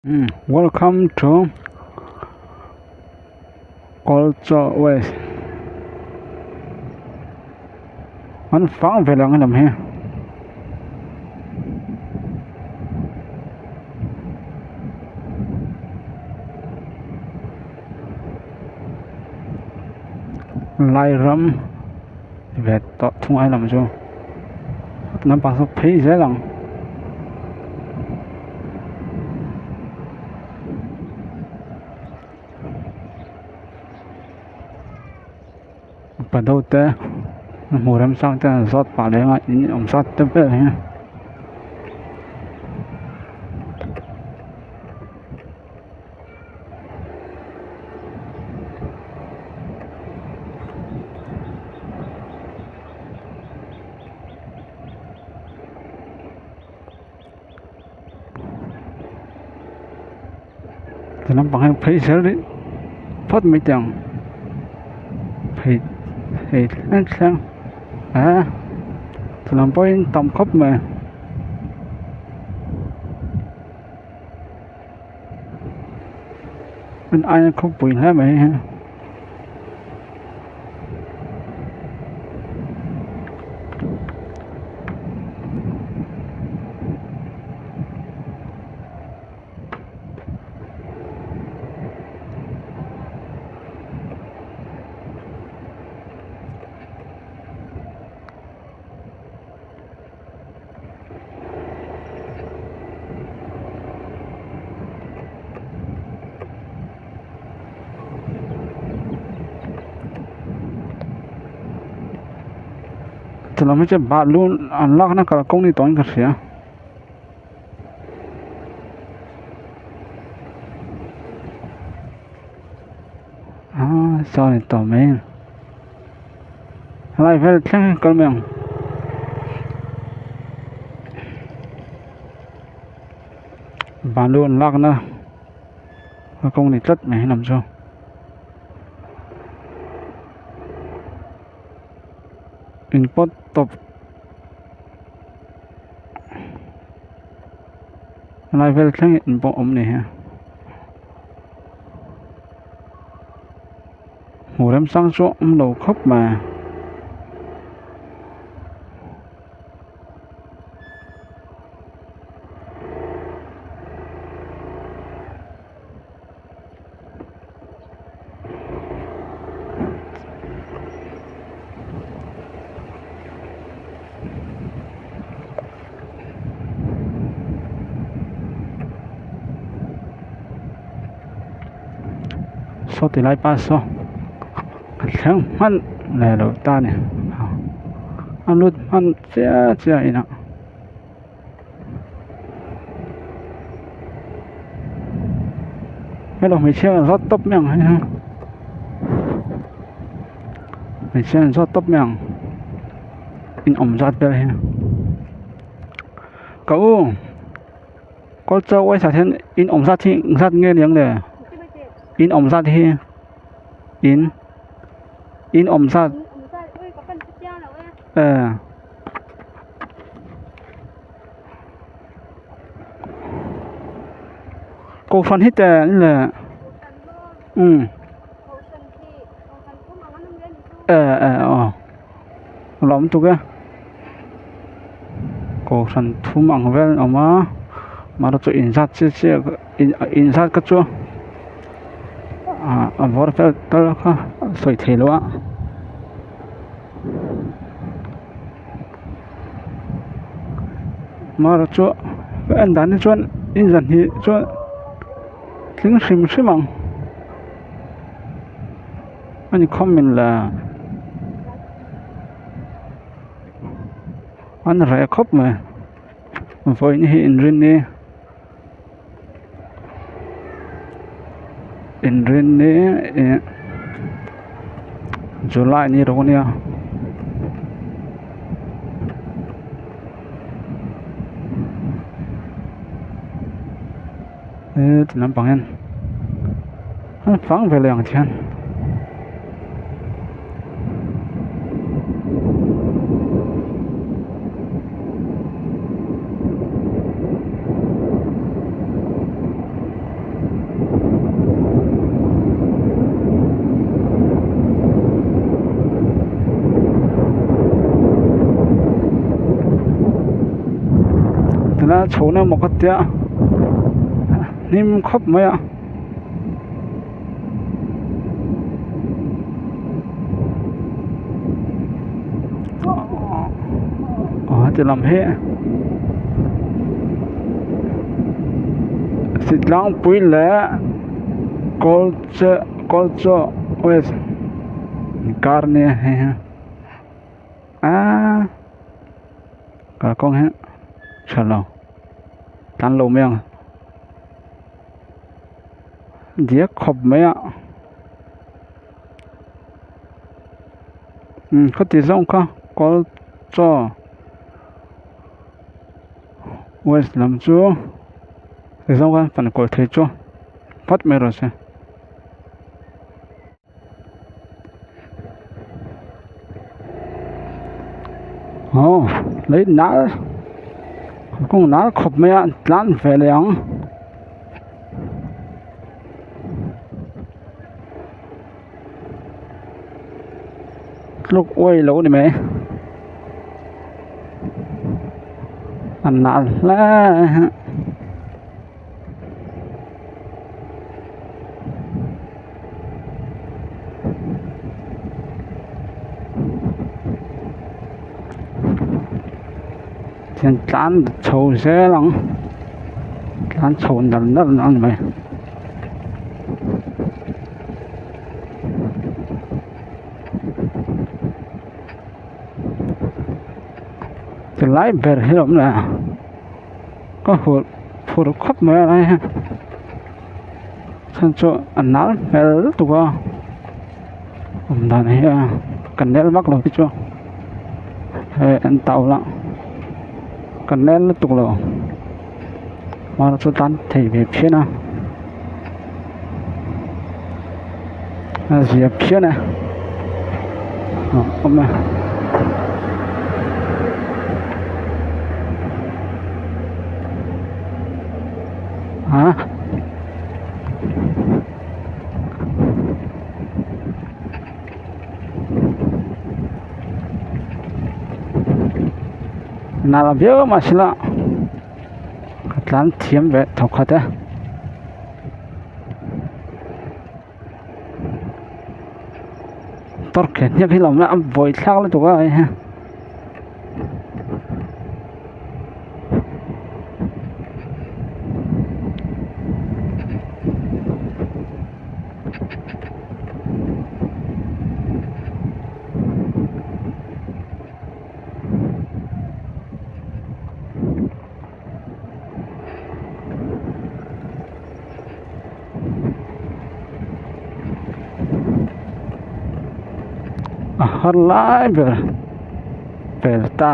Welcome to Culture West an fang ve lang lam hi lai ram ve tawh thung ai lam chu lampang saw phei zel ang. Pa deuh te hmuh remchang te an zawt pah leh anga in awm zat te vel hi. Ti lampang hian phei zel rih phawt mai teh ang phei hei thleng thleng eh ti lam pawhin tam khawp mai. An aia khawpui hle mai hi. Chulai hmun chu balu an lakna kalkawng ni tawhin ka hria. Aaa saw ni tawh mai helai vel thleng hi kal mai ang balu an lakna kalkawng ni tlat mai helam chu. In pawt tawp helai vel thleng hi in pawh awm ni hi hmuh remchang chu a awm lo khawp mai. Saw ti lai pa saw a thleng hman leh loh ta a ni a lut hman chiah chiah inah. Hello hmeichhia an zawt tawp mai ang hei hi hmeichhia an zawt tawp mai ang in awm zat vel hi ka u kawl chaw uai sah hian in awm zat hi eng zat nge niang le in awm zat hi in in awm zat eh. Kohhran hi teh an le umm eh eh aw a lo awm tuk e kohhran thum ang vel an awm a mahse chu inzat chiah chiah inzat kha chu ah a bawr fel tal kha a sawi theih loh a. Mara chu ka en dan hi chuan in zan hi chuan tling hrim hrim ang a ni khawm min le an reh khawp mai vawiin hi inrinni inrinni ih July ni rawng ania. He ti lampang hian an fang ve leh ang che hian. la chho na emaw ka tia hnim khawp mai a. Aw heti lam hi Sitlangpui leh Kawlchaw Kawlchaw west inkar ania hei hi aaa kalkawng hi tha lo tlan lo mai ang. Diak khawp mai a umm khawti zawng kha kawl chaw west lam chu ti zawng khan fan kawl thei chu phawt mai rawh se. Aw lei nal kawng nal khawp mai a tlan ve leh ang. Tluk uai lo ni mai a nal hle. Hian tlan chho zel ang tlan chho nal nal a ni mai. Ti lai ber hi a awm leh a. Ka hur phur khawp mai a lai hian chhan chu a nal hmel lutuk a awm dan hi a ka nel vak lo hi chu hei an tau lah ka nel lutuk lo mahse chu tan thei ve phian a a zia phian e awm e. A nal viau mahse la ka tlan thiam ve thawkhat e. Tor khen hniak hi lo awm a a buai thlak lutuk a hei hi. A har lai ber pel ta.